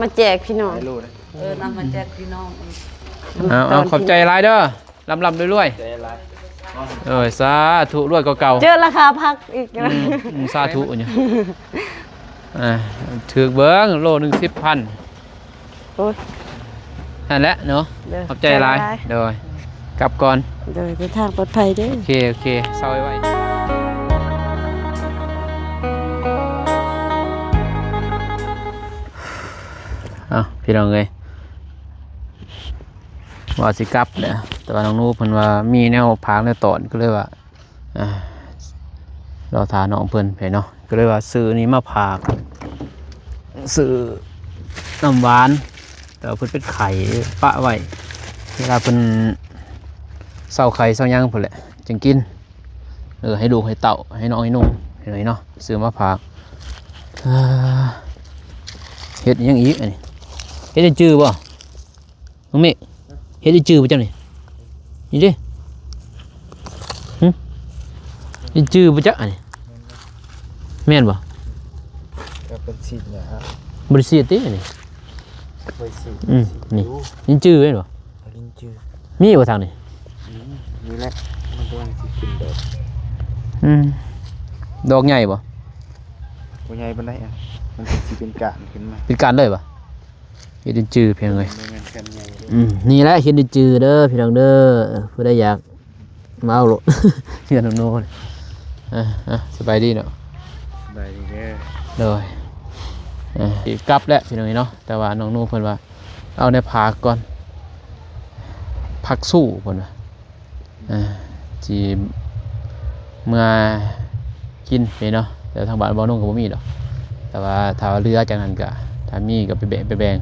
ມາແຈກພີ່ນ້ອງ ເອີ ນຳມາແຈກພີ່ນ້ອງ. ເອົາໆ ຂອບໃຈຫຼາຍເດີ ລ່ຳໆລວຍໆ. ເອີ ສາທຸ ລວຍກວ່າເກົ່າ. ເຈີລາຄາຜັກອີກ. ອືມ ສາທຸຢູ່. ອ່າ ຖືກເບິ່ງ ໂລໜຶ່ງສິບພັນ. ໂອ້ຍ ນັ້ນແຫຼະເນາະ. ຂອບໃຈຫຼາຍ. ໂດຍ ກັບກ່ອນ. ໂດຍ ເດີນທາງປອດໄພເດີ. ໂອເຄ ໂອເຄ ເຊົາໄວໆ. ເອົ້າ ພີ່ນ້ອງເອີຍ ວ່າຊິກັບແຫຼະ ແຕ່ວ່ານ້ອງນູເພິ່ນວ່າມີແນວຝາກແນວຕ້ອນ ກໍເລີຍວ່າ ອ່າ ລໍຖ້ານ້ອງເພິ່ນໄປເນາະ ກໍເລີຍວ່າຊື້ນີ້ມາຝາກ ຊື້ນ້ຳຫວານ ແຕ່ວ່າເພິ່ນເປັນໄຂ້ ປະໄວ້ ເວລາເພິ່ນເຊົາໄຂ້ເຊົາຫຍັງພຸ້ນແຫຼະ ຈຶ່ງກິນ. ເອີ ໃຫ້ລູກໃຫ້ເຕົ້າ ໃຫ້ນ້ອງໃຫ້ນຸ່ງ ເຫັນເນາະ ຊື້ມາຝາກ. ອ່າ ເຫັດຫຍັງອີກອັນນີ້ ເຫັດຈື່ບໍ່? ນ້ອງເມກ ເຫັດອີຈື່ບໍ່ຈັກນີ້? ນີ້ເດ້ ຫຶ ອີຈື່ບໍ່ຈັກອັນນີ້? ແມ່ນບໍ່? ກໍເປັນສີດຫຍ້າ ບໍ່ໄດ້ສີດຕິອັນນີ້? ບໍ່ໄດ້ສີດ ອືມ ສີດ ນີ້ ຢູ່ ອີຈື່ແມ່ນບໍ່? ອີຈື່ ມີບໍ່ທາງນີ້? ອືມ ນີ້ແຫຼະ ມັນກຳລັງຊິຂຶ້ນດອກ. ອືມ ດອກໃຫຍ່ບໍ່? ບໍ່ໃຫຍ່ປານໃດ ອະ ມັນຊິເປັນກ້ານຂຶ້ນມາ. ເປັນກ້ານເລີຍບໍ່? ເຫັດດິນຈື ພີ່ນ້ອງເອີຍ. ບໍ່ແມ່ນແຜ່ນໃຫຍ່ເດ້. ອືມ ນີ້ແຫຼະເຫັດດິນຈືເດີພີ່ນ້ອງເດີ. ຜູ້ໃດຢາກມາເອົາໂລດ ເຮືອນນ້ອງໂນ. ອ່າ ອ່າ ສະບາຍດີເນາະ. ສະບາຍດີເດີ. ໂດຍ. ອ່າ ຊິກັບແລ້ວພີ່ນ້ອງເອີຍເນາະ. ແຕ່ວ່ານ້ອງໂນເພິ່ນວ່າເອົາແນວຝາກກ່ອນ ຜັກສູ້ເພິ່ນວ່າ. ອ່າ ຊິເມືອກິນເດ້ເນາະ. ແຕ່ທາງບ້ານບ່າວນົງກໍບໍ່ມີດອກ. ແຕ່ວ່າຖ້າວ່າເຫຼືອຈາກນັ້ນກໍ ຖ້າມີກໍໄປແບ່ງ ໄປແບ່ງ.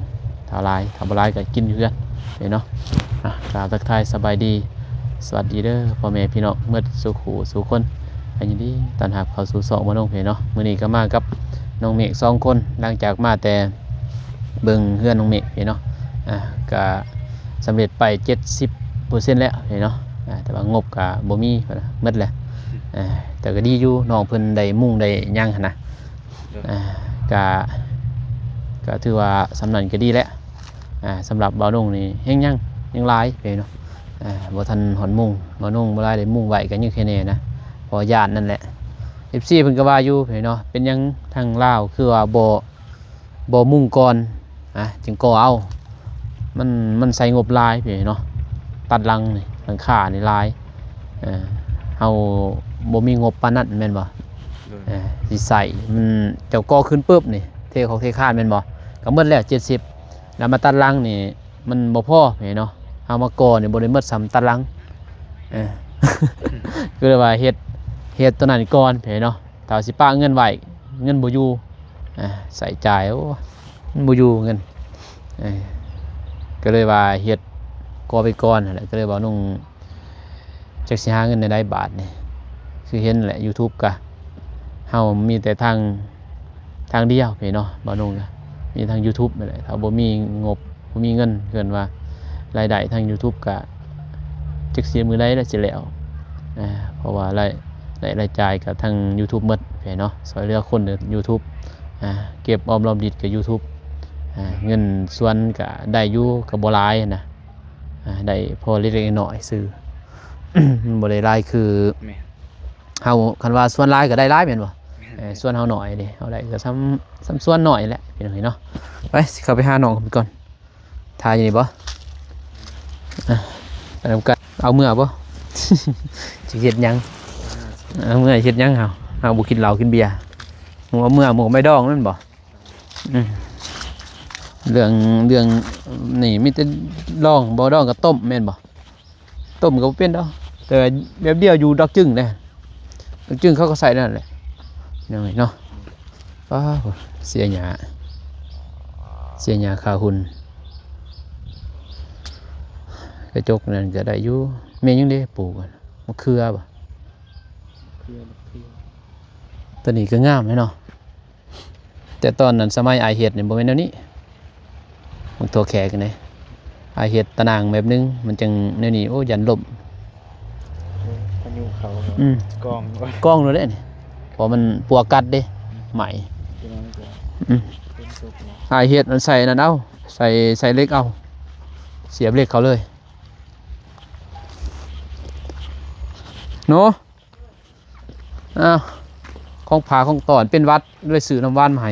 ຖ້າຫຼາຍ ຖ້າບໍ່ຫຼາຍກໍກິນຢູ່ເຮືອນເດ້ເນາະ. ອ່າ ກ່າວທັກທາຍສະບາຍດີ ສະຫວັດດີເດີພໍ່ແມ່ພີ່ນ້ອງໝົດສູ່ຄູ່ສູ່ຄົນ. ກໍຍິນດີຕ້ອນຮັບເຂົ້າສູ່ຊ່ອງບ່າວນົງເດ້ເນາະ. ມື້ນີ້ກໍມາກັບນ້ອງເມກສອງຄົນ ຫຼັງຈາກມາແຕ່ ເບິ່ງເຮືອນນ້ອງເມກເດ້ເນາະ. ອ່າ ກະສຳເລັດໄປເຈັດສິບເປີເຊັນແລ້ວເດ້ເນາະ. ອ່າ ແຕ່ວ່າງົບກະບໍ່ມີ ໝົດແລ້ວ. ອ່າ ແຕ່ກະດີຢູ່ ນ້ອງເພິ່ນໄດ້ມຸງໄດ້ຫຍັງຫັ້ນນະ. ໂດຍ. ອ່າ ກະ ກະຖືວ່າສ່ຳນັ້ນກະດີແລ້ວ. ອ່າ ສຳລັບບ່າວນົງນີ້ແຮງຍັງ ຍັງຫຼາຍເດ້ເນາະ. ອ່າ ບໍ່ທັນຮອດມຸງ ບ່າວນົງບໍ່ຫຼາຍ ໄດ້ມຸງໄວ້ກະຍັງແຄ່ແນ່ນະ ເພາະຢ້ານນັ້ນແຫຼະ. ເອັຟຊີເພິ່ນກະວ່າຢູ່ເດ້ເນາະ ເປັນຫຍັງທາງລາວຄືວ່າບໍ່ ບໍ່ມຸງກ່ອນ ອ່າ ຈຶ່ງກໍ່ເອົາ. ມັນ ມັນໃຊ້ງົບຫຼາຍເດ້ເນາະ. ຕັດຫຼັງນີ້ ຫຼັງຄານີ້ຫຼາຍ. ເອີ ເຮົາບໍ່ມີງົບປານນັ້ນແມ່ນບໍ່? ໂດຍ. ເອີ ຊິໃຊ້ ມັນ ເຈົ້າກໍ່ຂຶ້ນປຶບນີ້ ເທຂອກເທຄານແມ່ນບໍ່? ກໍໝົດແລ້ວເຈັດສິບ ແລ້ວມາຕັດຫຼັງນີ້ ມັນບໍ່ພໍເດ້ເນາະ. ເຮົາມາກໍ່ນີ້ບໍ່ໄດ້ໝົດສ່ຳຕັດຫຼັງ. ເອີ ກໍເລີຍວ່າເຮັດ ເຮັດໂຕນັ້ນກ່ອນເດ້ເນາະ. ຖ້າຊິປະເງິນໄວ້ ເງິນບໍ່ຢູ່. ອ່າ ໃຊ້ຈ່າຍ ໂອ້ ມັນບໍ່ຢູ່ເງິນ. ເອີ ກໍເລີຍວ່າເຮັດ ກໍ່ໄປກ່ອນຫັ້ນແຫຼະ. ກໍເລີຍວ່ານ້ອງ ຈັກຊິຫາເງິນແນວໃດບາດນີ້. ຄືເຫັນແຫຼະ ຢູທູບກະ ເຮົາມີແຕ່ທາງ ທາງດຽວເດ້ເນາະ ບ່າວນົງກະ ມີທາງຢູທູບຫັ້ນແຫຼະ. ຖ້າບໍ່ມີງົບ ບໍ່ມີເງິນ ເອີ້ນວ່າລາຍໄດ້ທາງຢູທູບກະ ຈັກຊິມື້ໃດລະຊິແລ້ວ. ເພາະວ່າລາຍ ລາຍ ລາຍຈ່າຍກະທາງຢູທູບໝົດເດ້ເນາະ. ຊ່ອຍເຫຼືອຄົນຢູທູບ ເກັບອອມລອມລິດກະຢູທູບ. ເງິນສ່ວນກະໄດ້ຢູ່ ກະບໍ່ຫຼາຍນະ. ອ່າ ໄດ້ພໍເລັກໆນ້ອຍໆຊື່ ມັນບໍ່ໄດ້ຫຼາຍຄື ແມ່ນ ເຮົາ ຄັນວ່າສ່ວນຫຼາຍກໍໄດ້ຫຼາຍແມ່ນບໍ່? ແມ່ນ. ເອີ ສ່ວນເຮົາໜ້ອຍເດ້ ເຮົາໄດ້ກໍສ່ຳ ສ່ຳສ່ວນໜ້ອຍແຫຼະ ພີ່ນ້ອງເອີຍເນາະ. ໄປ ຊິເຂົ້າໄປຫານ້ອງເພິ່ນກ່ອນ. ຖ້າຢູ່ນີ້ບໍ່? ອ່າ ໄປນຳກັນ. ເອົາເມືອບໍ່? ຊິເຮັດຫຍັງ? ເອົາເມືອເຮັດຫຍັງເຮົາ? ເຮົາບໍ່ກິນເຫຼົ້າກິນເບຍ. ໝູ່ເອົາເມືອ ໝູ່ໄມ້ດອງແມ່ນບໍ່? ອືມ ເລື່ອງ ເລື່ອງນີ້ມີແຕ່ດອງ ບໍ່ດອງກໍຕົ້ມແມ່ນບໍ່? ຕົ້ມກໍບໍ່ເປັນດອກ ແຕ່ແບບດຽວຢູ່ດອກຈຶ້ງເດ້. ດອກຈຶ້ງເຂົາກໍໃສ່ນັ້ນແຫຼະ ພີ່ນ້ອງເອີຍເນາະ. ປ້າ ເສຍຫຍ້າ ເສຍຫຍ້າຄາຫຸ່ນ. ກະຈົກນັ້ນກໍໄດ້ຢູ່. ແມ່ນຫຍັງເດ້ປູກ? ມະເຂືອບໍ່? ເຂືອ ມະເຂືອ. ໂຕນີ້ກໍງາມເດ້ເນາະ. ແຕ່ຕອນນັ້ນສະໄໝອ້າຍເຮັດນີ້ບໍ່ແມ່ນແນວນີ້ ໝາກຖົ່ວແຂກນີ້. ອ້າຍເຮັດຕາໜ່າງແບບໜຶ່ງ ມັນຈັ່ງແນວນີ້. ໂອ້ ຢ້ານລົ້ມ ພາຍຸເຂົ້າ. ອືມ ກອງ ກອງໂລດເດ້ນີ້ ເພາະມັນປົວກັດເດ້ ໄໝ້. ອືມ ອ້າຍເຮັດ ມັນໃສ່ນັ້ນເອົາ ໃສ່ ໃສ່ເຫຼັກເອົາ ສຽບເຫຼັກເຂົ້າເລີຍເນາະ. ອ້າວ ຂອງຝາກຂອງຕ້ອນ ເປັນຫວັດ ເລີຍຊື້ນ້ຳຫວານມາໃຫ້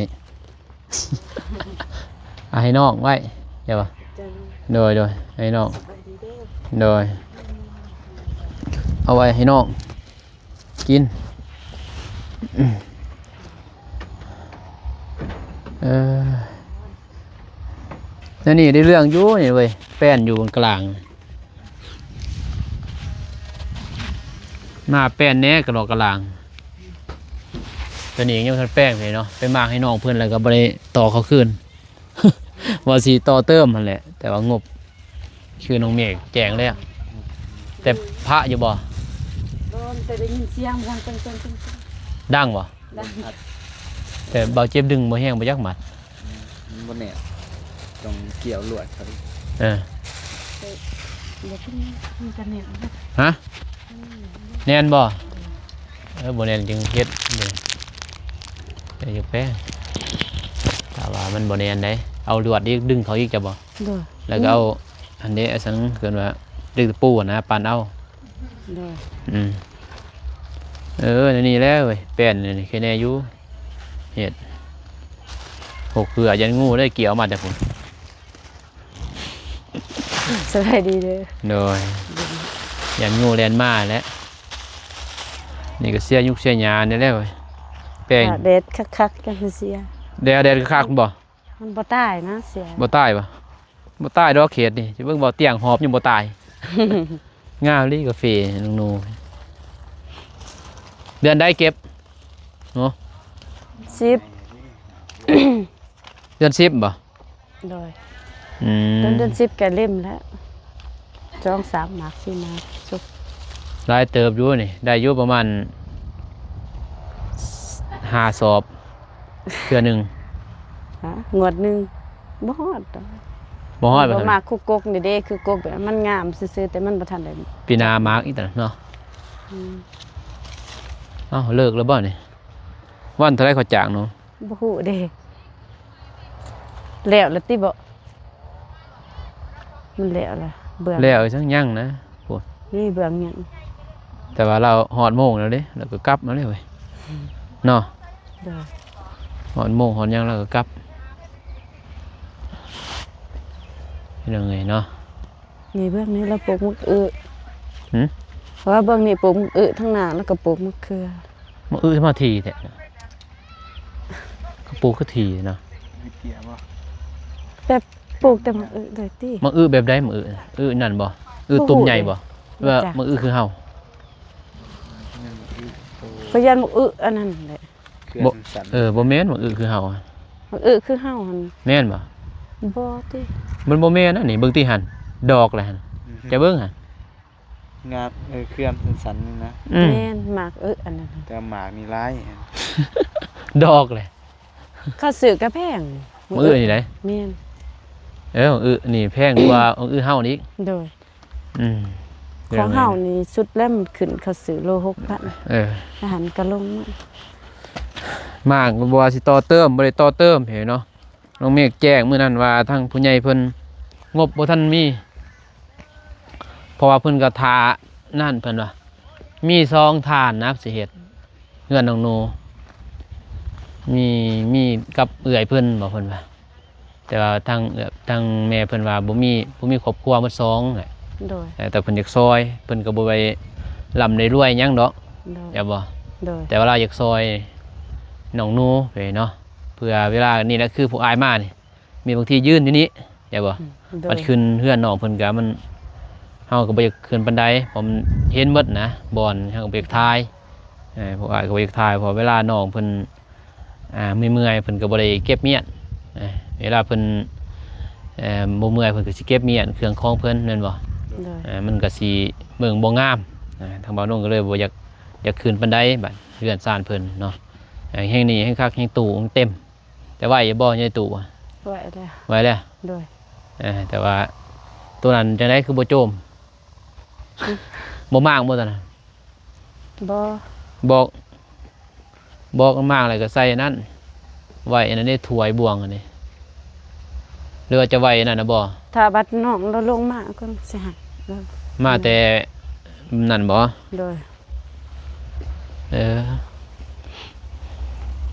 ອ່າ ໃຫ້ນ້ອງໄວ້ ເຈົ້າວ່າ ໂດຍ ໂດຍ ໃຫ້ນ້ອງ ໂດຍ ເອົາໄວ້ໃຫ້ນ້ອງກິນ. ເອີ ແນວນີ້ໄດ້ເລື່ອງຢູ່ນີ້ເວີຍ ແປ້ນຢູ່ເບື້ອງກາງ ໜ້າແປ້ນແດ່ກະດອກກະລາງ. ຕົວນີ້ຍັງບໍ່ທັນແປງເລີຍເນາະ ໄປມາກໃຫ້ນ້ອງເພິ່ນ ແລ້ວກໍບໍ່ໄດ້ຕໍ່ເຂົາຄືນ ວ່າຊິຕໍ່ເຕີມຫັ້ນແຫຼະ ແຕ່ວ່າງົບ ຄືນ້ອງເມກແຈ້ງແລ້ວ. ແຕ່ພະຢູ່ບໍ່? ບໍ່ ແຕ່ໄດ້ຍິນສຽງດັງເປັງໆໆໆ. ດັງບໍ່? ດັງ. ແຕ່ເບົາເຈັບດຶງບໍ່ແຮງບໍ່ຈັກມັດ. ມັນບໍ່ແໜ້ນ ຕ້ອງກ່ຽວລວດເຂົາອີກ. ເອີ ເອີ ມັນກໍແໜ້ນ. ຮະ? ແໜ້ນບໍ່? ເອີ ບໍ່ແໜ້ນຈຶ່ງເຮັດເດີ ເອີ ຢາກແປງ. ຖ້າວ່າມັນບໍ່ແໜ້ນໃດ ເອົາລວດອີກ ດຶງເຂົາອີກ ເຈົ້າບໍ່? ໂດຍ. ແລ້ວກໍເອົາ ອັນເດ ອັນສັງ ເອີ້ນວ່າ ເຫຼັກຕະປູຫັ້ນນະ ປັ່ນເອົາ. ໂດຍ. ອືມ ເອີ ແນວນີ້ແຫຼະເວີຍ ແປ້ນນີ້ແຄ່ແນ່ຢູ່ ເຮັດ ໂອ້ ເກືອ ຢ້ານງູເດ້ ກ່ຽວມາແຕ່ພຸ້ນ. ສະບາຍດີເດີ. ໂດຍ. ຢ້ານງູແລ່ນມາແຫຼະ ນີ້ກໍເສຍຍຸກເສຍຍານີ້ແຫຼະເວີຍ ແປ້ງ ຖ້າແດດຄັກໆ ຈັ່ງຊິເສຍ. ແດດ ແດດຄັກໆ ບໍ່? ມັນບໍ່ຕາຍນະ ເສຍ ບໍ່ຕາຍບໍ່? ບໍ່ຕາຍດອກເຂດນີ້ ຊິເບິ່ງບໍ່ ຕຽງຫອບຍັງບໍ່ຕາຍ. ງາມອີ່ຫຼີກາເຟນ້ອງໜູ. ເດືອນໃດເກັບເນາະ? ສິບ ເດືອນສິບບໍ່? ໂດຍ. ອືມ ເດືອນ ເດືອນສິບກະເລັມແລ້ວ ສອງສາມໝາກ ສີ່ໝາກ ສຸກ. ຫຼາຍເຕີບຢູ່ນີ້ ໄດ້ຢູ່ປະມານຫ້າສອບ ເທື່ອໜຶ່ງ. ຮະ? ງວດໜຶ່ງບໍ່ຮອດດອກ. ບໍ່ຮອດ ບໍ່ມາກ ຄືກົກນີ້ເດ້ ຄືກົກແບບມັນງາມຊື່ໆ ແຕ່ມັນບໍ່ທັນໄດ້. ປີໜ້າມາກອີກຕະເນາະ. ອືມ. ເອົ້າ ເລີກແລ້ວບໍ່ນີ້? ວັນເທົ່າໃດເຂົາຈ້າງໜູ? ບໍ່ຮູ້ເດ້. ແລ້ວລະຕິບໍ? ມັນແລ້ວລະ ເບື້ອງ ແລ້ວຈັ່ງຍັງນະ. ໂອ້ ນີ້ເບື້ອງຍັງ ແຕ່ວ່າລາວຮອດໂມງແລ້ວເດ້ ລາວກໍກັບມາເລີຍເວີຍ ເນາະ. ໂດຍ. ຮອດໂມງຮອດຫຍັງລາວກໍກັບ ເປັນຫຍັງເລີຍເນາະ. ນີ້ເບື້ອງນີ້ລາວປູກໝາກອຶ. ຫື? ເພາະວ່າເບື້ອງນີ້ປູກໝາກອຶ ທາງໜ້າລາວກໍປູກໝາກເຂືອ. ໝາກອຶມາຖີ່ແທ້ ກໍປູກຄືຖີ່ເນາະ. ມີເກຍບໍ່? ແບບປູກແຕ່ໝາກອຶເລີຍຕິ? ໝາກອຶແບບໃດ? ໝາກອຶ ອຶນັ້ນບໍ່? ອຶ ບໍ່ຮູ້ ຕຸ່ມໃຫຍ່ບໍ່? ເດ້ ຫຼືວ່າ ບໍ່ຈັກ ໝາກອຶຄືເຮົາ? ຂ້ອຍຢ້ານໝາກອຶອັນນັ້ນແຫຼະ. ເຂື່ອ ບໍ່ ສັ້ນໆ ເອີ ບໍ່ແມ່ນໝາກອຶຄືເຮົາ. ໝາກອຶຄືເຮົາຫັ້ນ ແມ່ນບໍ່? ບໍ່ຕິ. ມັນບໍ່ແມ່ນອັນນີ້ ເບິ່ງຕິຫັ້ນ ດອກລະຫັ້ນ. ອືຮຶ ຈະເບິ່ງຫັ້ນ ງາບ ເອີ ເຂື່ອສັ້ນໆ ນີ້ນະ. ອືມ ແມ່ນ ໝາກອຶອັນນັ້ນ ແຕ່ໝາກນີ້ຫຼາຍ ດອກແຫຼະ. ເຂົາຊື້ກະແພງ ໝາກອຶນີ້ໃດ. ແມ່ນ. ເອີ ໝາກອຶນີ້ແພງກວ່າໝາກອຶເຮົານີ້ອີກ. ໂດຍ. ອືມ ຂອງເຮົານີ້ສຸດແລ້ວ ມັນຂຶ້ນເຂົາຊື້ໂລຫົກພັນ. ເອີ ອາຫານກະລົງມາ ໝາກບໍ່ວ່າຊິຕໍ່ເຕີມ ບໍ່ໄດ້ຕໍ່ເຕີມ ເຫັນເນາະ. ນ້ອງເມກແຈ້ງມື້ນັ້ນວ່າທາງຜູ້ໃຫຍ່ເພິ່ນງົບບໍ່ທັນມີ ເພາະວ່າເພິ່ນກໍຖ້ານັ້ນ ເພິ່ນວ່າມີສອງທ່ານນະ ຊິເຮັດເຮືອນນ້ອງໜູ ມີ ມີກັບເອື້ອຍເພິ່ນບໍ ເພິ່ນວ່າ. ແຕ່ວ່າທາງເອື້ອຍ ທາງແມ່ເພິ່ນວ່າບໍ່ມີ ບໍ່ມີຄອບຄົວໝົດສອງແຫຼະ. ໂດຍ. ແຕ່ເພິ່ນຢາກຊ່ອຍ ເພິ່ນກໍບໍ່ໄດ້ລ່ຳໄດ້ລວຍຫຍັງດອກ. ໂດຍ. ແມ່ນບໍ່? ໂດຍ. ແຕ່ວ່າລາວຢາກຊ່ອຍນ້ອງໜູໄປເນາະ ເພື່ອເວລານີ້ແຫຼະ ຄືພວກອ້າຍມານີ້ ມີບາງທີຢືນຢູ່ນີ້ ແມ່ນບໍ່? ອືມ ໂດຍ. ບັດຂຶ້ນເຮືອນນ້ອງເພິ່ນກະມັນ ເຮົາກໍບໍ່ຢາກຂຶ້ນປານໃດ ເພາະມັນເຫັນໝົດນະ ບ່ອນ ເຮົາກໍບໍ່ຢາກຖ່າຍ. ເອີ ພວກອ້າຍກໍບໍ່ຢາກຖ່າຍ ເພາະເວລານ້ອງເພິ່ນ ອ່າ ເມື່ອຍໆ ເພິ່ນກໍບໍ່ໄດ້ເກັບມ້ຽນ ເອີ ເວລາເພິ່ນ ເອີ ບໍ່ເມື່ອຍ ເພິ່ນກໍຊິເກັບມ້ຽນເຄື່ອງຂອງເພິ່ນ ແມ່ນບໍ່? ໂດຍ. ເອີ ມັນກໍຊິເບິ່ງບໍ່ງາມ ທາງບ່າວນົງກໍເລີຍບໍ່ຢາກ ຢາກຂຶ້ນປານໃດ ບາດເຮືອນຊານເພິ່ນເນາະ. ແຮ່ງນີ້ແຮ່ງຄັກ ແຮ່ງຕູ້ແຮ່ງເຕັມ. ແຕ່ໄຫວຢູ່ບໍ່ ໃນຕູ້? ໄຫວແລ້ວ. ໄຫວແລ້ວ? ໂດຍ. ເອີ ແຕ່ວ່າໂຕນັ້ນຈັ່ງໃດຄືບໍ່ໂຈມ? ບໍ່ມ້າງບໍ່ໂຕນັ້ນ? ບໍ່. ບອກ ບອກມ້າງແລ້ວກໍໃສ່ອັນນັ້ນ ໄວ້ອັນນັ້ນເດ້ ຖ້ວຍບ່ວງອັນນີ້ ຫຼືວ່າຈະໄຫວນັ້ນນະບໍ່? ຖ້າບັດນ້ອງລາວລົງມາກ່ອນຊິໃຫ້ ມາແຕ່ນັ້ນບໍ່? ໂດຍ. ເອີ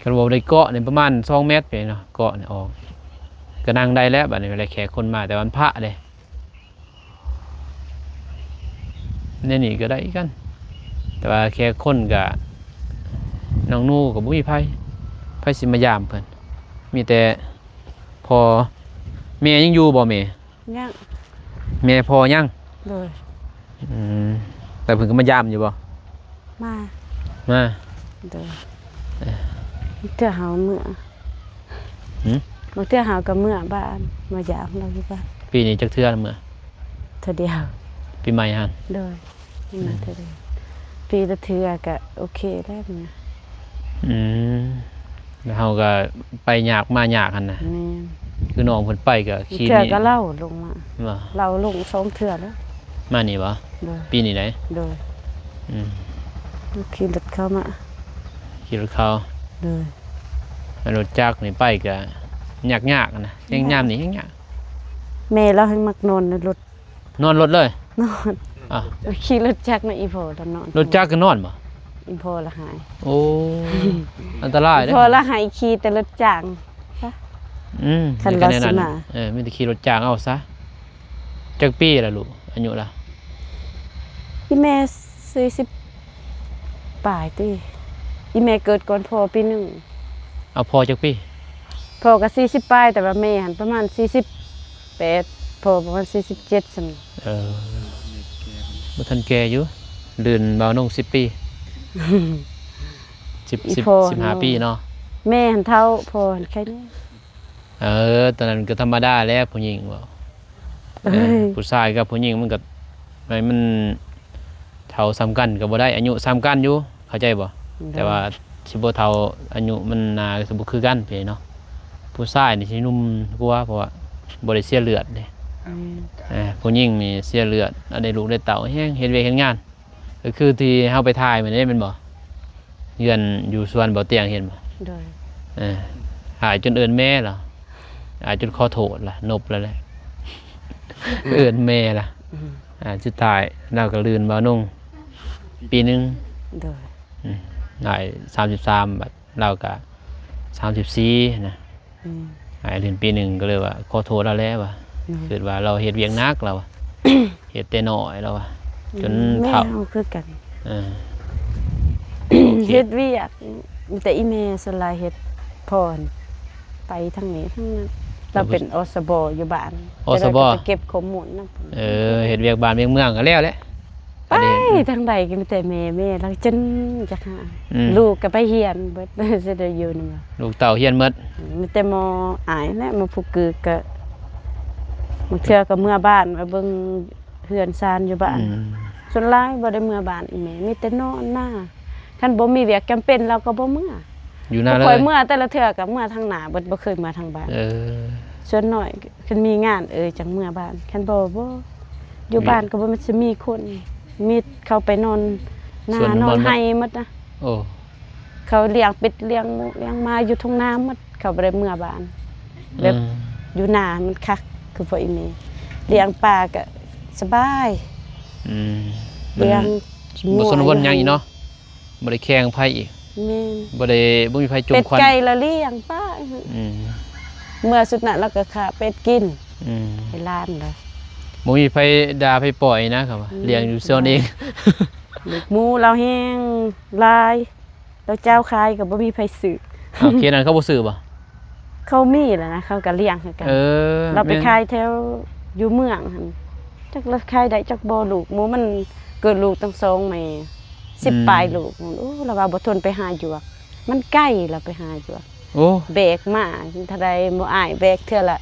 ຄັນວ່າໄດ້ເກາະນີ້ປະມານສອງແມັດໄປເນາະ ເກາະນີ້ອອກ ກໍນັ່ງໄດ້ແລ້ວ ບັດນີ້ເວລາແຂກຄົນມາ ແຕ່ວັນພະເດ້. ແນວນີ້ກໍໄດ້ຄືກັນ ແຕ່ວ່າແຂກຄົນກະ ນ້ອງໜູກໍບໍ່ມີໃຜ ໃຜຊິມາຢາມເພິ່ນ ມີແຕ່ພໍ່ ແມ່ຍັງຢູ່ບໍ່ແມ່? ຍັງ. ແມ່ພໍ່ຍັງ? ໂດຍ. ອືມ ແຕ່ເພິ່ນກໍມາຢາມຢູ່ບໍ່? ມາ. ມາ. ໂດຍ. ເອີ ເທື່ອເຮົາເມືອ ຫື? ບາງເທື່ອເຮົາກໍເມືອບ້ານ ມາຢາມລາວຢູ່ບ້ານ. ປີນີ້ຈັກເທື່ອລະເມືອ? ເທື່ອດຽວ. ປີໃໝ່ຫັ້ນ? ໂດຍ. ອືມ ເທື່ອດຽວ ປີລະເທື່ອກໍໂອເຄແລ້ວເມືອ. ອືມ ແລ້ວເຮົາກໍໄປຍາກມາຍາກຫັ້ນນະ. ແມ່ນ. ຄືນ້ອງເພິ່ນໄປກໍຂີ່ ເທື່ອກໍເລົ່າລົງມາ ເລົ່າລົງສອງເທື່ອແລ້ວ. ມານີ້ບໍ່? ໂດຍ. ປີນີ້ໃດ? ໂດຍ. ອືມ ຂີ່ລົດເຂົ້າມາ. ຂີ່ລົດເຂົ້າ. ໂດຍ. ລົດຈັກນີ້ໄປກໍຍາກໆນະ ແຮງຍາມນີ້ແຮງຍາກ. ແມ່ລາວແຮງມັກນອນໃນລົດ. ນອນລົດເລີຍ? ນອນ. ອ້າວ ຂີ່ລົດຈັກນະ ອີ່ພໍ່ລະນອນ. ລົດຈັກກໍນອນບໍ່? ອີ່ພໍ່ລະໃຫ້. ໂອ້ ອັນຕະລາຍເດ້. ອີ່ພໍ່ລະໃຫ້ຂີ່ແຕ່ລົດຈ້າງຊະ. ອືມ ຄັນລາວຊິມາ ເອີ ມີແຕ່ຂີ່ລົດຈ້າງເອົາຊະ. ຈັກປີລະລູກ ອາຍຸລະ? ອີ່ແມ່ສີ່ສິບປາຍຕິ ອີ່ແມ່ເກີດກ່ອນພໍ່ປີໜຶ່ງ. ເອົາ ພໍ່ຈັກປີ? ພໍ່ກໍສີ່ສິບປາຍ ແຕ່ວ່າແມ່ຫັ້ນປະມານສີ່ສິບແປດ ພໍ່ປະມານສີ່ສິບເຈັດຊັ້ນ. ເອີ ບໍ່ທັນແກ່ຢູ່ ລື່ນບ່າວນົງສິບປີ ສິບ ສິບຫ້າປີເນາະ. ແມ່ຫັ້ນເຖົ້າ ພໍ່ຫັ້ນໄຄແນ່. ເອີ ຕອນນັ້ນກໍທຳມະດາແຫຼະ ຜູ້ຍິງເວົ້າ. ເອີ ເອີຍ ຜູ້ຊາຍກັບຜູ້ຍິງມັນກໍ ມັນເຖົ້າສ່ຳກັນກໍບໍ່ໄດ້ ອາຍຸສ່ຳກັນຢູ່ ເຂົ້າໃຈບໍ່? ໂດຍ. ແຕ່ວ່າຊິບໍ່ເທົ່າ ອາຍຸມັນໜ້າຊິບໍ່ຄືກັນພີ້ເນາະ. ຜູ້ຊາຍນີ້ຊິໜຸ່ມກວ່າ ເພາະວ່າບໍ່ໄດ້ເສຍເລືອດເດ້. ອືມ ເອີ ຜູ້ຍິງນີ້ເສຍເລືອດ ໄດ້ລູກໄດ້ເຕົ້າແຮງ ເຮັດວຽກເຮັດງານ. ກໍຄືທີ່ເຮົາໄປຖ່າຍມື້ນັ້ນແມ່ນບໍ່? ເຮືອນຢູ່ສວນບໍ່ຕຽງເຫັນບໍ່? ໂດຍ. ເອີ ອ້າຍຈົນເອີ້ນແມ່ລະ ອ້າຍຈົນຂໍໂທດລະ ນົບລະແຫຼະ ເອີ້ນແມ່ລະ. ອືມ ອ່າ ສຸດທ້າຍລາວກໍລື່ນບ່າວນົງປີໜຶ່ງ. ໂດຍ. ອືມ ອ້າຍສາມສິບສາມ ບັດລາວກໍສາມສິບສີ່ນະ. ອືມ ອ້າຍລື່ນປີໜຶ່ງ ກໍເລີຍວ່າຂໍໂທດລາວແຫຼະວ່າ ອືມ ຄິດວ່າລາວເຮັດວຽກໜັກລາວວ່າ ເຮັດແຕ່ນ້ອຍລາວວ່າ ອືມ ຈົນເຖົ້າ ແມ່ເຮົາຄືກັນ. ເອີ ເຮັດວຽກ ມີແຕ່ອີ່ແມ່ສ່ວນຫຼາຍເຮັດ ພໍ່ຫັ້ນໄປທາງນີ້ທາງນັ້ນ. ລາວເປັນ ອສບ ຢູ່ບ້ານ ອສບ ແຕ່ລາວກໍໄປເກັບຂໍ້ມູນນຳ. ເອີ ເຮັດວຽກບ້ານວຽກເມືອງກໍແລ້ວແຫຼະ. ໄປທາງໃດກໍມີແຕ່ແມ່ ແມ່ລາວຈົນຈັກຫາ. ອືມ ລູກກໍໄປຮຽນເບິດ ຊິໄດ້ຢູ່ນຳ. ລູກເຕົ້າຮຽນໝົດ. ມີແຕ່ໝໍອ້າຍແຫຼະ ໝໍຜູ້ກືກະ ບາງເທື່ອກໍເມືອບ້ານມາເບິ່ງເຮືອນຊານຢູ່ບ້ານ. ອືມ ສ່ວນຫຼາຍບໍ່ໄດ້ເມືອບ້ານອີ່ແມ່ ມີແຕ່ນອນນາ. ຄັນບໍ່ມີວຽກຈຳເປັນລາວກໍບໍ່ເມືອ. ຢູ່ນາເລີຍ. ຂ້ອຍເມືອແຕ່ລະເທື່ອກໍເມືອທາງໜ້າເບິດ ບໍ່ເຄີຍເມືອທາງບ້ານ. ເອີ ສ່ວນໜ້ອຍຄັນມີງານ ເອີ ຈັ່ງເມືອບ້ານ ຄັນບໍ່ ບໍ່ ຢູ່ບ້ານກໍບໍ່ແມ່ນຊິມີຄົນ ມີເຂົາໄປນອນນາ ນອນໄຮ່ໝົດນະ. ໂອ້ ເຂົາລ້ຽງເປັດລ້ຽງໝູລ້ຽງໝາຢູ່ທົ່ງນາໝົດ ເຂົາບໍ່ໄດ້ເມືອບ້ານ. ແບບ ອືມ ຢູ່ນາມັນຄັກ ຄືພວກອີ່ແມ່ລ້ຽງປາກໍສະບາຍ. ອືມ ລ້ຽງ ບໍ່ສົນວົນຫຍັງອີກເນາະ. ບໍ່ໄດ້ແຂ່ງໃຜອີກ. ແມ່ນ. ບໍ່ໄດ້ ບໍ່ມີໃຜຈົ່ມຄວັນ. ເປັດໄກ່ລະລ້ຽງປະ. ອືມ ເມື່ອສຸດນັ້ນລາວກໍຂ້າເປັດກິນ. ອືມ ໃຫ້ຫຼານລະ ບໍ່ມີໃຜດ່າໃຜປ່ອຍນະ ເຂົາວ່າ ອືມ ລ້ຽງຢູ່ສ່ວນເອງ. ລູກໝູລາວແຮງຫຼາຍ ລາວເຈົ້າຂາຍກໍບໍ່ມີໃຜຊື້. ເອົາ ເຂດນັ້ນເຂົາບໍ່ຊື້ບໍ່? ເຂົາມີແລ້ວນະ ເຂົາກໍລ້ຽງຄືກັນ. ເອີ ລາວໄປຂາຍແຖວຢູ່ເມືອງຫັ້ນ ຈັກລາວຂາຍໄດ້ຈັກບໍ່. ລູກໝູມັນເກີດລູກຕັ້ງສອງແມ່ ສິບ ອືມ ປາຍລູກ. ໂອ້ ລາວວ່າບໍ່ທົນໄປຫາຢວກ ມັນໄກ ລາວໄປຫາຢວກ. ໂອ້ ແບກມາເທົ່າໃດ ໝູອ້າຍແບກເທື່ອລະ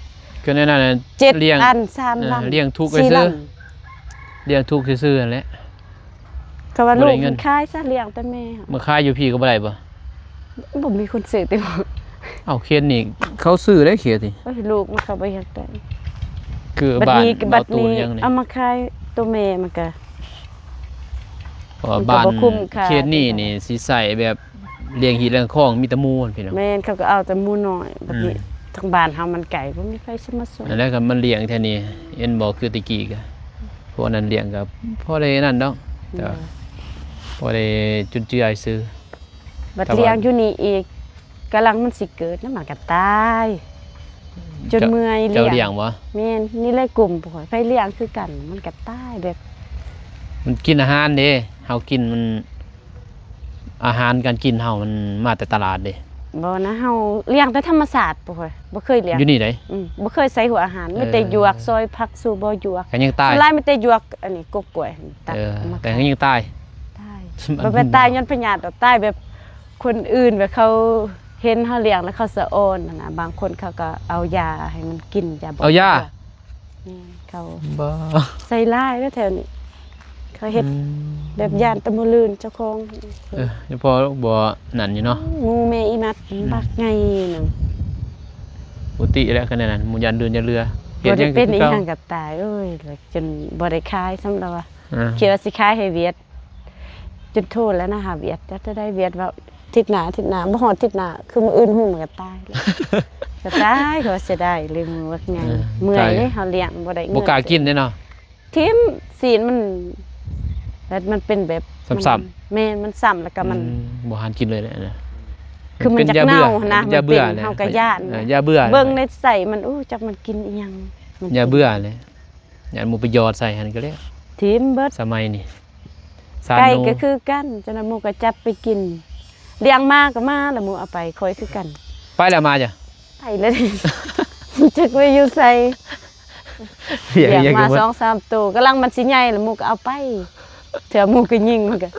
ກໍແນວນັ້ນນະ ເຈັດ ລ້ຽງ ອັນ ສາມ ເອີ ລຳ ລ້ຽງທຸກຊື່ໆ ລ້ຽງທຸກຊື່ໆຫັ້ນແຫຼະ. ເຂົາວ່າລູກມັນຂາຍຊະ ລ້ຽງແຕ່ແມ່. ມາຂາຍຢູ່ພີ້ກໍບໍ່ໄດ້ບໍ່? ບໍ່ມີຄົນຊື້ຕິ. ເອົ້າ ເຂດນີ້ເຂົາຊື້ໄດ້ ເຂດນີ້. ໂອ້ຍ ລູກມັນກໍບໍ່ຢາກໄດ້ ຄືບ້ານ ບັດນີ້ ບັດນີ້ເອົາມາຂາຍໂຕແມ່ມັນກໍ ເພາະວ່າບ້ານເຂດນີ້ນີ້ຊິໃຊ້ແບບລ້ຽງຮີດລ້ຽງຄອງ ມີແຕ່ໝູພີ່ນ້ອງ. ແມ່ນ ເຂົາກໍເອົາແຕ່ໝູນ້ອຍບັດນີ້. ອືມ ທາງບ້ານເຮົາມັນໄກ ບໍ່ມີໃຜຊິມາຊ່ວຍ. ນັ້ນແຫຼະ ກໍມັນລ້ຽງແຖວນີ້ ເຫັນບໍ່ ຄືແຕ່ກີ້ກໍ ພວກນັ້ນລ້ຽງກໍພໍໄດ້ນັ້ນດອກ ແຕ່ວ່າ ໂດຍ ພໍໄດ້ຈຸນເຈືອຊື່. ບັດລ້ຽງຢູ່ນີ້ອີກ ກຳລັງມັນຊິເກີດນະ ມັນກໍຕາຍ ຈົນເມື່ອຍລ້ຽງ. ເຈົ້າລ້ຽງບໍ່? ແມ່ນ ນີ້ແຫຼະກຸ່ມຂ້ອຍ ໃຜລ້ຽງຄືກັນ ມັນກໍຕາຍແບບ ມັນກິນອາຫານເດ້ ເຮົາກິນມັນ ອາຫານການກິນເຮົາມັນມາແຕ່ຕະຫຼາດເດ້. ບໍ່ນະ ເຮົາລ້ຽງແຕ່ທຳມະຊາດ ບໍ່ເຄີຍ ບໍ່ເຄີຍລ້ຽງຢູ່ນີ້ໃດ. ອືມ ບໍ່ເຄີຍໃສ່ຫົວອາຫານ ເອີ ມີແຕ່ຢວກ ຊອຍຜັກຊູບໍ່ຢວກ ກໍຍັງຕາຍ. ສ່ວນຫຼາຍມີແຕ່ຢວກ ອັນນີ້ ກົກກ້ວຍ ຕັດ ເອີ ມາຂາຍ ແຕ່ກໍຍັງຕາຍ. ຕາຍ ມັນ ບໍ່ແມ່ນຕາຍຍ້ອນພະຍາດດອກ ຕາຍແບບຄົນອື່ນ ແບບເຂົາເຫັນເຮົາລ້ຽງແລ້ວເຂົາສະອອນຫັ້ນນະ. ບາງຄົນເຂົາກໍເອົາຢາໃຫ້ມັນກິນ ຢາບໍ່ ເອົາຢາ ແມ່ນ ເຂົາ ບໍ່ ໃສ່ຫຼາຍເດ້ແຖວນີ້ ເຂົາເຮັດ ອືມ ແບບຢ້ານແຕ່ໝູ່ລື່ນເຈົ້າຂອງ. ເອີ ຍັງພໍບໍ່ນັ້ນຢູ່ເນາະ ໝູ່ແມ່ອີ່ມັດ ອືມ ບັກໃຫຍ່ໜຶ່ງ ບໍ່ຕິແຫຼະ ຄັນແນວນັ້ນ ໝູ່ຢ້ານລື່ນຢ້ານເຫຼືອ ເຮັດຫຍັງກໍຄືເກົ່າ ບໍ່ໄດ້ເປັນອີ່ຫຍັງກໍຕາຍ. ໂອ້ຍ ຈົນບໍ່ໄດ້ຂາຍຊ້ຳລາວວ່າ ອ່າ ຄິດວ່າຊິຂາຍໃຫ້ຫວຽດ ຈົນໂທແລ້ວນະຫາຫວຽດ ຈັກເທົ່າໃດ ຫວຽດວ່າ ທິດໜ້າ ທິດໜ້າ ບໍ່ຮອດທິດໜ້າ ຄືມື້ອື່ນຫຸ່ມກໍຕາຍ ກໍຕາຍ ກໍເສຍດາຍເລີຍ ໝູບັກໃຫຍ່. ເອີ ເມື່ອຍເດ້ ເຮົາລ້ຽງບໍ່ໄດ້ເງິນ ບໍ່ກ້າກິນເດ້ເນາະ ຖິ້ມ ຊີ້ນມັນ ແລ້ວມັນເປັນແບບຊ້ຳໆ ແມ່ນ ມັນຊ້ຳ ແລ້ວກໍມັນ ອືມ ບໍ່ຫານກິນເລີຍແຫຼະນະ ຄືມັນຢາກເນົ່າຫັ້ນນະ ມັນເປັນ ເຮົາກໍຢ້ານ ເອີ ຢ່າເບື່ອ ເບິ່ງໃນໄສ້ມັນ ໂອ້ ຈັກມັນກິນອີ່ຫຍັງ ມັນຢາເບື່ອແຫຼະ. ຢ້ານໝູໄປຢອດໃສ່ຫັ້ນກໍແລ້ວ ຖິ້ມເບິດ ສະໄໝນີ້ ໄກ່ກໍຄືກັນ ຈັ່ງນັ້ນໝູກໍຈັບໄປກິນ ລ້ຽງໝາກໍມາ ແລ້ວໝູເອົາໄປ ຂ້ອຍຄືກັນ ໄປແລ້ວໝາຈ້ະ ໄປແລ້ວ ຈັກໄປຢູ່ໃສ ລ້ຽງມາສອງສາມໂຕ ກຳລັງມັນຊິໃຫຍ່ ແລ້ວໝູກໍເອົາໄປ ເທື່ອໝູກໍຍິງມັນກໍ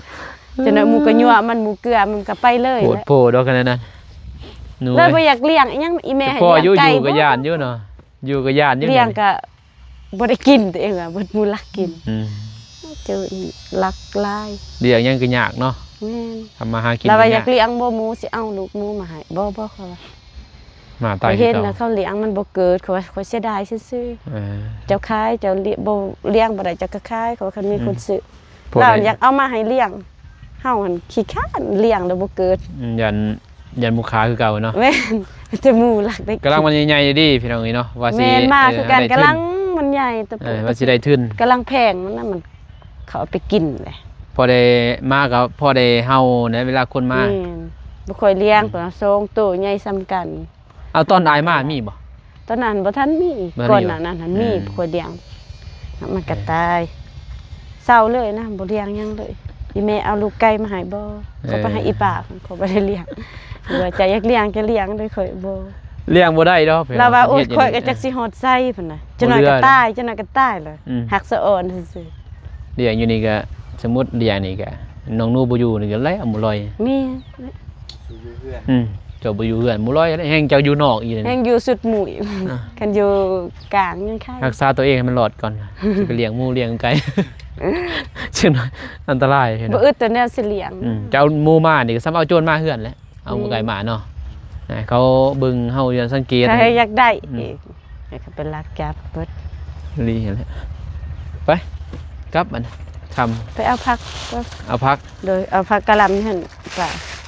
ຈັ່ງນັ້ນໝູກໍຍົວະມັນ ໝູເກືອ ມັນກໍໄປເລີຍ ໂພດໂພດອກຂະໜາດນັ້ນ ແລ້ວບໍ່ຢາກລ້ຽງອີ່ຫຍັງ ອີ່ແມ່ໃຫ້ລ້ຽງໄກ່ ຢູ່ກໍຢ້ານຢູ່ເນາະ ຢູ່ກໍຢ້ານຢູ່ ລ້ຽງກໍ ບໍ່ໄດ້ກິນ ຕົວເອງວ່າເບິດໝູລັກກິນ ອືມ ເຈີອີກລັກຫຼາຍ ລ້ຽງຫຍັງກໍຍາກເນາະ ແມ່ນ ທຳມາຫາກິນ ແລ້ວວ່າຢາກລ້ຽງບໍ່ ໝູຊິເອົາລູກໝູມາໃຫ້ ບໍ່ ບໍ່ ເຂົາວ່າ ມາຕາຍ ເຫັນແລ້ວເຂົາລ້ຽງມັນບໍ່ເກີດ ເຂົາວ່າ ຂ້ອຍເສຍດາຍຊື່ໆ ເອີ ເຈົ້າຂາຍ ເຈົ້າລ້ຽງ ບໍ່ລ້ຽງບໍ່ໄດ້ ເຈົ້າກໍຂາຍ ເຂົາວ່າ ຄັນມີຄົນຊື້ ລາວຢາກເອົາມາໃຫ້ລ້ຽງ ເຮົາຫັ້ນຂີ້ຄ້ານລ້ຽງແລ້ວບໍ່ເກີດ ຢ້ານ ຢ້ານໝູຂ້າຄືເກົ່າເນາະ ແມ່ນ ແຕ່ໝູລັກໄດ້ ກຳລັງມັນໃຫຍ່ໆເດ້ພີ່ນ້ອງເອີຍເນາະ ວ່າຊິ ແມ່ນ ມາຄືກັນ ກຳລັງມັນໃຫຍ່ ແຕ່ວ່າຊິໄດ້ທຶນ ກຳລັງແພງ ມັນນະ ມັນເຂົາເອົາໄປກິນເດ້ ພໍໄດ້ມາກໍພໍໄດ້ເຫົ່ານະ ເວລາຄົນມາ ແມ່ນ ບໍ່ຄ່ອຍລ້ຽງ ອືມ ຕົວສອງໂຕໃຫຍ່ສ່ຳກັນ ເອົາ ຕອນອ້າຍມາມີບໍ່? ຕອນນັ້ນບໍ່ທັນມີ ບໍ່ທັນມີ ກ່ອນໜ້ານັ້ນຫັ້ນມີ ເອີ ຂ້ອຍລ້ຽງ ມັນກໍຕາຍ ເຊົາເລີຍນະ ບໍ່ລ້ຽງຫຍັງເລີຍ ອີ່ແມ່ເອົາລູກໄກ່ມາໃຫ້ບໍ່? ເອີ ເຂົາໄປໃຫ້ອີ່ປ້າ ເຂົາບໍ່ໄດ້ລ້ຽງ ວ່າເຈົ້າຢາກລ້ຽງກໍລ້ຽງເດີ ຂ້ອຍບໍ່ ລ້ຽງບໍ່ໄດ້ດອກ ລາວວ່າ ໂອ້ຍ ຂ້ອຍກໍຈັກຊິຮອດໃສ ພຸ້ນນະ ຈັກໜ້ອຍກໍຕາຍ ຈັກໜ້ອຍກໍຕາຍລະ ອືມ ຮັກສະອອນຊື່ໆ ລ້ຽງຢູ່ນີ້ກໍ ສົມມຸດລ້ຽງນີ້ກໍ ນ້ອງໜູບໍ່ຢູ່ນີ້ກໍແລ້ວ ໝູລອຍ ມີ ອືມ ເຈົ້າບໍ່ຢູ່ເຮືອນ ໝູລອຍແຮງ ເຈົ້າຢູ່ນອກອີກ ແຮງຢູ່ສຸດໝູອີກ ອ່າ ຄັນຢູ່ກາງຍັງໄຄ ຮັກສາຕົວເອງໃຫ້ມັນລອດກ່ອນ ຊິໄປລ້ຽງໝູລ້ຽງໄກ່ ເຊິ່ງອັນຕະລາຍ ບໍ່ອຶດແຕ່ແນວຊິລ້ຽງ ອືມ ເຈົ້າເອົາໝູມານີ້ກໍສ່ຳເອົາໂຈນມາເຮືອນແຫຼະ ເອົາໝູໄກ່ມາເນາະ ອືມ ໃຫ້ເຂົາເບິ່ງເຮົາຢູ່ ສັງເກດ ໃຜຢາກໄດ້ ອືມ ອີກ ໃຫ້ເຂົາໄປລັກຈັບເບິດ ລີຫັ້ນແຫຼະ ໄປ ກັບບັດ ຄ່ຳ ໄປເອົາຜັກ ເອົາຜັກ ໂດຍ ເອົາຜັກກະຫຼ່ຳຫັ້ນ ໄປ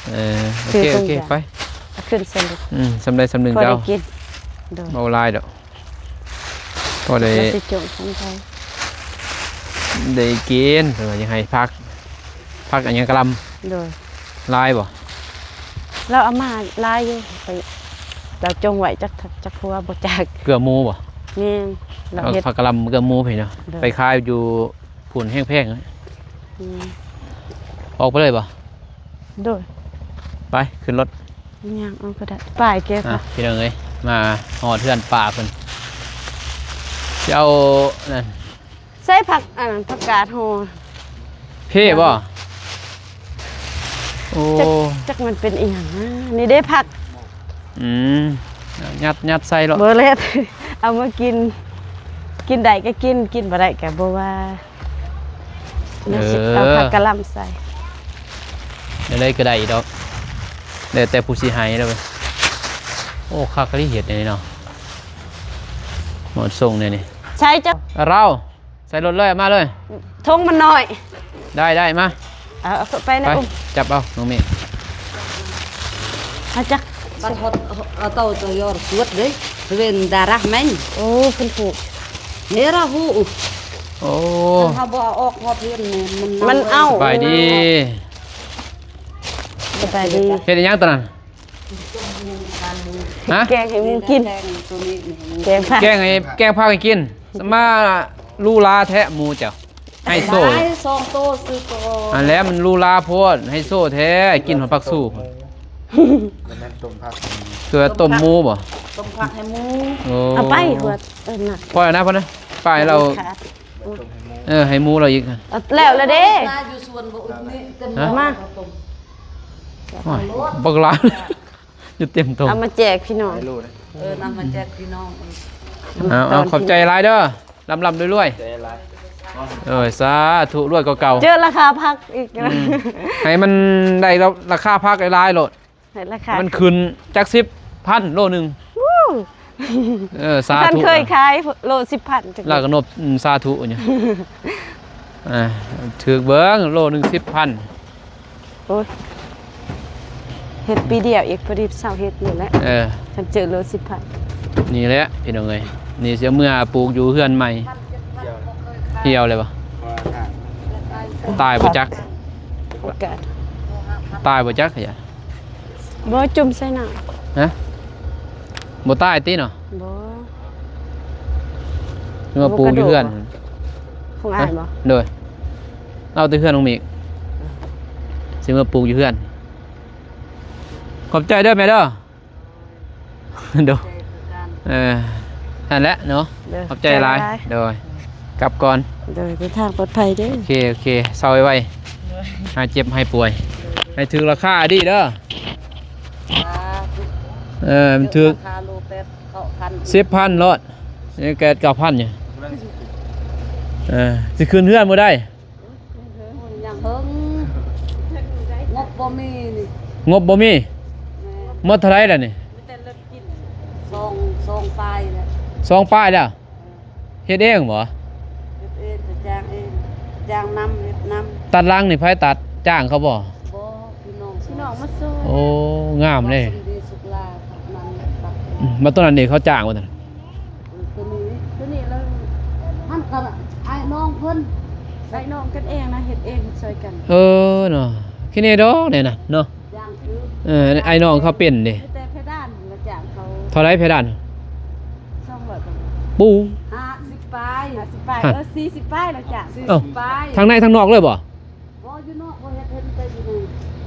ເອີ ໂອເຄ ໂອເຄ ໄປ ຂຶ້ນສະຫຼຸບ ອືມ ສ່ຳໃດສ່ຳໜຶ່ງ ພໍໄດ້ກິນ ໂດຍ ເວົ້າຫຼາຍດອກ ພໍໄດ້ ຊິຈົ່ງຂອງໃຜ ໄດ້ກິນ ເພິ່ນວ່າຢາກໃຫ້ຜັກ ຜັກອັນຫຍັງ ກະຫຼ່ຳ ໂດຍ ຫຼາຍບໍ່? ລາວເອົາມາຫຼາຍຢູ່ ໄປ ລາວຈົ່ງໄວ້ຈັກ ຈັກຫົວບໍ່ຈັກ ເກືອໝູບໍ່? ແມ່ນ ລາວເຮັດ ເອົາຜັກກະຫຼ່ຳເກືອໝູພີ້ເນາະ ໂດຍ ໄປຂາຍຢູ່ພຸ້ນແຮງແພງ ອືມ ອອກໄປເລີຍບໍ່? ໂດຍ ໄປ ຂຶ້ນລົດ ຍ່າງເອົາກໍໄດ້ ໄປເກັບ ອ່ະ ພີ່ນ້ອງເອີຍ ມາຮອດເຮືອນປ້າເພິ່ນ ຊິເອົານັ້ນ ໃສ່ຜັກ ອັນນັ້ນ ຜັກກາດຫໍ່ ເພບໍ່? ໂອ້ ຈັກ ຈັກມັນເປັນອີ່ຫຍັງນະ ນີ້ເດ້ຜັກ ອືມ ຍັດ ຍັດໃສ່ໂລດ ບໍ່ແລ້ວ ເອົາມາກິນ ກິນໄດ້ກໍກິນ ກິນບໍ່ໄດ້ກໍບໍ່ວ່າ ເອີ ເອົາຜັກກະຫຼ່ຳໃສ່ ແນວໃດກໍໄດ້ດອກ ແລ້ວແຕ່ຜູ້ຊິໃຫ້ແລ້ວເວີຍ ໂອ້ ຄັກອີ່ຫຼີເຮັດແນວນີ້ເນາະ ໝໍ້ຊົງແນວນີ້ ໃສ່ເຈົ້າ ເອົາ ໃສ່ລົດເລີຍ ເອົາມາເລີຍ ຖົງມັນນ້ອຍ ໄດ້ ໄດ້ ມາ ເອົາ ເອົາໄປນະ ໄປ ອຸ້ມ ຈັບເອົາ ນ້ອງເມ ມາຈັກ Hot, hot, atau tu yor suat deh, wen darah main. ໂອ້ ເພິ່ນປູກ Merah hu. ໂອ້ Kalau habo aok hot wen ni, ມັນ ມັນເອົາ ສະບາຍດີ ສະບາຍດີ ເຮັດອີ່ຫຍັງຕອນນັ້ນ? ຮະ? ແກງໃຫ້ໝູກິນ ແກງຜັກ ແກງໃຫ້ ແກງຜັກໃຫ້ກິນ. ສະມາຫຼູຫຼາແທ້ໝູເຈົ້າ ໄຮໂຊ ຫຼາຍ ສອງໂຕ ຊື້ໂຕ ອັນແຫຼະ ມັນຫຼູຫຼາໂພດ ໄຮໂຊແທ້ ກິນຮອດຜັກຊູ ບໍ່ແມ່ນຕົ້ມຜັກ ຄືວ່າຕົ້ມໝູບໍ່? ຕົ້ມຜັກໃຫ້ໝູ ໂອ້ ເອົາໄປ ເອີ ໜັກ ພໍແລ້ວນະ ພໍນະ ໄປລາວ ເອີ ໃຫ້ໝູລາວອີກ ເອົາແລ້ວລະເດ້ ຢູ່ສວນບໍ່ອຶດນີ້ ເຕັມ ມາ ໂອ້ຍ ບັກຫຼາຍ ຢູ່ເຕັມໂຕ ເອົາມາແຈກພີ່ນ້ອງ ເອີ ນຳມາແຈກພີ່ນ້ອງ ເອົາ ເອົາ ຂອບໃຈຫຼາຍເດີ ລ່ຳໆລວຍໆ ໃຈຫຼາຍ ເອີ ສາທຸ ລວຍກວ່າເກົ່າ ເຈີລາຄາຜັກອີກ ອືມ ໃຫ້ມັນໄດ້ລາຄາຜັກຫຼາຍໆໂລດ ໃຫ້ລາຄາ ມັນຂຶ້ນຈັກສິບພັນໂລໜຶ່ງ ເອີ ສາທຸ ທ່ານເຄີຍຂາຍໂລສິບພັນ ລາວກໍນົບ ອືມ ສາທຸຢູ່ ອ່າ ຖືກເບິ່ງໂລໜຶ່ງສິບພັນ ໂອ້ຍ ເຮັດປີດຽວອີກ ພໍດີເຊົາເຮັດນີ້ແຫຼະ ເອີ ຄັນເຈີໂລສິບພັນ ນີ້ແຫຼະພີ່ນ້ອງເອີຍ ນີ້ຊິເອົາເມືອປູກຢູ່ເຮືອນໃໝ່ ຫ່ຽວແລ້ວບໍ່? ຕາຍບໍ່ຈັກ ໂອກາດ ຕາຍບໍ່ຈັກ ບໍ່ຈຸ່ມໃສ່ນ້ຳ ຮະ? ບໍ່ຕາຍຕິເນາະ? ບໍ່ ຊິມາປູກຢູ່ເຮືອນ ຂອງອ້າຍບໍ່? ໂດຍ ເອົາແຕ່ເຮືອນນ້ອງມິກ ຊິມາປູກຢູ່ເຮືອນ ຂອບໃຈເດີແມ່ເດີ ໂດຍ ເອີ ນັ້ນແຫຼະເນາະ ໂດຍ ຂອບໃຈຫຼາຍ ໂດຍ ກັບກ່ອນ ໂດຍ ເດີນທາງປອດໄພເດີ ໂອເຄ ໂອເຄ ເຊົາໄວໆ ໂດຍ ຫາຍເຈັບຫາຍປ່ວຍ ໂດຍ ໃຫ້ຖືກລາຄາດີເດີ ສາທຸ ເອີ ມັນຖືກ ລາຄາໂລແປດ ເກົ້າພັນ ສິບພັນໂລດ ນີ້ແປດເກົ້າພັນຢູ່ ເອີ ຊິຂຶ້ນເຮືອນມື້ໃດ? ຍັງເຫິງ ງົບບໍ່ມີນີ້ ງົບບໍ່ມີ ແມ່ນ ໝົດເທົ່າໃດລະນີ້? ມີແຕ່ລົດກິນ ສອງ ສອງປາຍແລ້ວ ສອງປາຍແລ້ວ ເອີ ເຮັດເອງບໍ່? ເຮັດເອງ ໄປຈ້າງເອງ ຈ້າງນຳ ເຮັດນຳ ຕັດຫຼັງນີ້ໃຜຕັດ? ຈ້າງເຂົາບໍ່? ບໍ່ ພີ່ນ້ອງ ພີ່ນ້ອງມາຊ່ວຍ ໂອ້ ງາມເດ້ ສຳດີສຸກລາ ຕັດນຳ ຕັດເອງ ອືມ ມາຕົວນັ້ນນີ້ເຂົາຈ້າງວ່າຊັ້ນ ຕົວນີ້ ຕົວນີ້ລະ ມັນກໍອ້າຍນ້ອງເພິ່ນ ອ້າຍນ້ອງກັນເອງນະ ເຮັດເອງ ເຮັດຊ່ອຍກັນ ເອີເນາະ ຂີ້ເໜ້ດອກແນວນັ້ນເນາະ ຢ່າງຄື ເອີ ອ້າຍນ້ອງເຂົາເປັນເດ້ ມີແຕ່ເພດານລະຈ້າງເຂົາ ເທົ່າໃດເພດານ? ສອງຮ້ອຍ ປູ ຫ້າສິບປາຍ ຫ້າສິບປາຍ ຮະ ເອີ ສີ່ສິບປາຍລະຈ້າງ ສີ່ສິບປາຍ ທາງໃນທາງນອກເລີຍບໍ່? ບໍ່ ຢູ່ນອກບໍ່ເຮັດ ເຮັດແຕ່ຢູ່ໃນ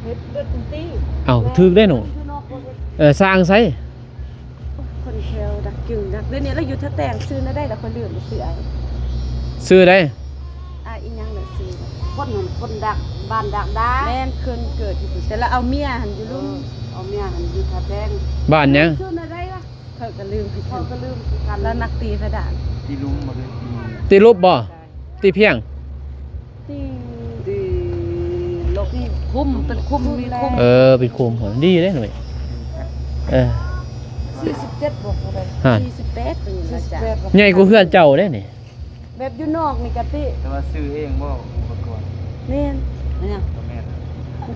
ເຮັດເບິດທຸກທີ່ ເອົ້າ ຖືກເດ້ເນາະ ຢູ່ນອກບໍ່ເຮັດ ເອີ ຊ່າງໃສ ຄົນແຖວດັກຈຶ່ງດັກ ດຽວນີ້ລະຢູ່ທ່າແຕງ ຊື່ແນວໃດລະ ຂ້ອຍລືມຊື່ ຊື່ໃດ? ອາ ອີ່ຫຍັງລະຊື່ ຄົນ ຄົນດັກ ບ້ານດັກດາ ແມ່ນ ເຄີຍເກີດຢູ່ພຸ້ນ ແຕ່ລະເອົາເມຍຫັ້ນຢູ່ລຸ່ມ ເອີ ເອົາເມຍຫັ້ນຢູ່ທ່າແຕງ ບ້ານຫຍັງ? ຊື່ແນວໃດລະ? ຂ້ອຍກໍລືມຄືກັນ ຂ້ອຍກໍລືມຄືກັນ ລາວນັກຕີເພດານ ຕີລຸມບໍ່ ຕີລຸບບໍ່? ຕີພຽງ ຕີ ຕີລຸບ ຄຸ້ມ ເປັນຄຸ້ມ ມີຄຸ້ມ ເອີ ເປັນຄຸ້ມ ດີເດ້ໜ້ອຍ ເອີ ສີ່ສິບເຈັດບໍ່ ເທົ່າໃດ ຮະ ສີ່ສິບແປດ ເປັນຫຍັງລະຈ້າ ສີ່ສິບແປດບໍ່ ໃຫຍ່ກວ່າເຮືອນເຈົ້າເດ້ນີ້ ແບບຢູ່ນອກນີ້ກະຕິ ແຕ່ວ່າຊື້ເອງບໍ່ ອຸປະກອນ? ແມ່ນ ແມ່ນຫຍັງ? ບໍ່ແມ່ນ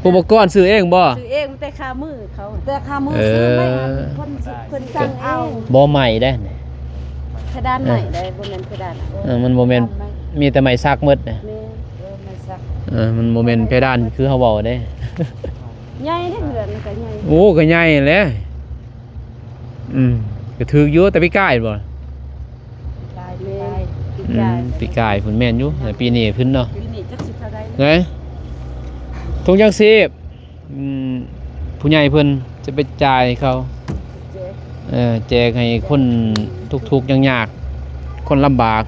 ອຸປະກອນຊື້ເອງບໍ່? ຊື້ເອງ ແຕ່ຄາມືເຂົາ ແຕ່ຄາມື ເອີ ຊື້ໄມ້ອັນເພິ່ນ ເພິ່ນສັ່ງເອົາ ບໍ່ໃໝ່ເດ້ ເພດານໃໝ່ເດ້ ບໍ່ແມ່ນເພດານ ເອີ ມັນບໍ່ແມ່ນ ເພດານໃໝ່ ມີແຕ່ໄມ້ສັກໝົດເດ້ ແມ່ນ ເອີ ໄມ້ສັກ ເອີ ມັນບໍ່ແມ່ນເພດານຄືເຮົາເວົ້າເດ້ ໃຫຍ່ເດ້ ເຮືອນກໍໃຫຍ່ ໂອ້ ກໍໃຫຍ່ແຫຼະ ອືມ ກໍຖືກຢູ່ ແຕ່ປີກາຍບໍ່? ປີກາຍ ປີກາຍ ອືມ ປີກາຍພຸ້ນແມ່ນຢູ່ ແຕ່ປີນີ້ຂຶ້ນເນາະ ປີນີ້ຈັກຊິເທົ່າໃດ ເອີ ຖົງຢາງຊີບ ອືມ ຜູ້ໃຫຍ່ເພິ່ນຈະໄປຈ່າຍເຂົາ ແຈກ ເອີ ແຈກໃຫ້ຄົນທຸກໆຍາກໆ ຄົນລຳບາກ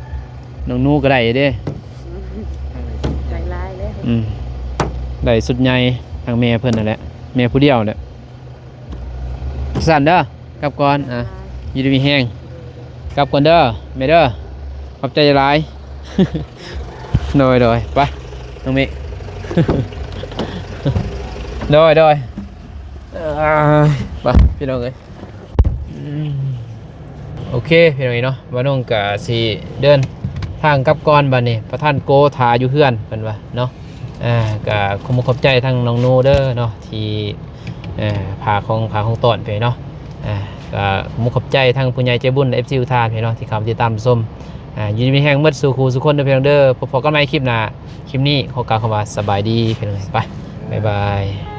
ນ້ອງໜູກໍໄດ້ເດ້ ໄດ້ຫຼາຍເດ້ ອືມ ໄດ້ຊຸດໃຫຍ່ ທາງແມ່ເພິ່ນນັ້ນແຫຼະ ແມ່ຜູ້ດຽວແຫຼະ ຊັ້ນເດີ ກັບກ່ອນ ອ່າ ຢູ່ດີມີແຮງ ກັບກ່ອນເດີ ແມ່ເດີ ຂອບໃຈຫຼາຍ ໂດຍ ໂດຍ ໄປ ນ້ອງເມກ ໂດຍ ໂດຍ ເອີ ໄປ ພີ່ນ້ອງເອີຍ ອືມ ໂອເຄ ພີ່ນ້ອງເອີຍເນາະ ບ່າວນົງກະຊິເດີນທາງກັບກ່ອນ ບາດນີ້ປະທານໂກຖ້າຢູ່ເຮືອນ ເພິ່ນວ່າເນາະ ອ່າ ກໍຂອບອົກຂອບໃຈທັງນ້ອງນູເດີເນາະ ທີ່ ອ່າ ພາຂອງ ພາຂອງຕ້ອນໄປເນາະ. ອ່າ ກໍຂອບອົກຂອບໃຈທັງຜູ້ໃຫຍ່ໃຈບຸນ ເອັຟຊີ ທຸກທ່ານເນາະ ທີ່ເຂົ້າມາຕິດຕາມຊົມ. ອ່າ ຢູ່ດີມີແຮງໝົດສູ່ຄູ່ສູ່ຄົນເດີພີ່ນ້ອງເດີ. ພົບກັນໃໝ່ຄລິບໜ້າ. ຄລິບນີ້ຂໍກ່າວຄຳວ່າສະບາຍດີພີ່ນ້ອງ. ໄປ ບາຍບາຍ.